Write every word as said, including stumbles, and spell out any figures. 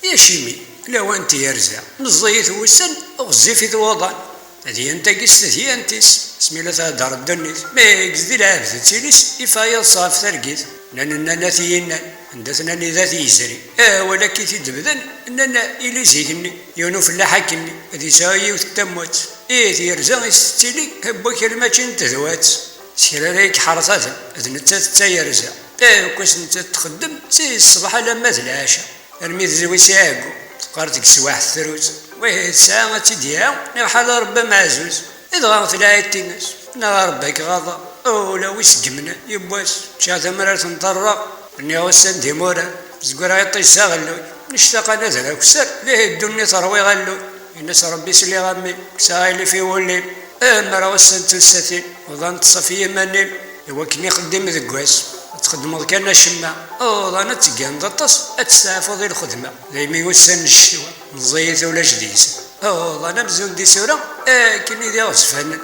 Acimi, lawan n tyerza, meẓẓiyit wussan, ɣezzifit wuḍan. Tadyant-agi s tedyant-is, asmi la thedder ddunit, mi yeggez di lɛebd d tilis, yeffeɣ yiḍes ɣef targit. Nnan, nnan at yinnan, anda tnan idat yezri. Awal akka i t-id-bdan, nnan ili zik-nni, yiwen ufellaḥ akkenni, ad yesɛu yiwet n tamurt. Ih, tyerza is tettili, n wakal mačči n tedwat. S kra ara k-ḥerṣaden, d nettat d tayerza. Akk ass nettat txeddem, si ṣṣbeḥ alamma d lɛaca. Armi tezwi s iɛeggu, teqqar deg teswaḥt truz. Wih tesɛa ad tt-id-iɛu, niɣ ḥala Rebbi ameɛzuz. Idɣa tlaɛi tinas, neɣ a Rebbi ad k-ɣaḍeɣ. Ula wi s-gemnen yiwwas, ččiɣ tamrart n ṭerra, nniɣ ussan d imurar, zegreɣ iṭij s aɣelluy, nectaq ad nader akessar, lih ddunit terwi ɣalluy. Yenna-s Rebbi sliɣ a mmi, kkseɣ aɣilif i wul-im. Ammer ussan d tussatin, uḍan ṭṭṣaf i yiman-im. Iwakken ixeddim deg wass, ad txeddmeḍ kan acemma. Uḍan ad tegganeḍ aṭas, ad testeɛfuḍ i lxedma. Daymi ussan n ccetwa, meẓẓiyit ulac deg-sen. Uḍan amzun d isura, akken i d iɣezfanen.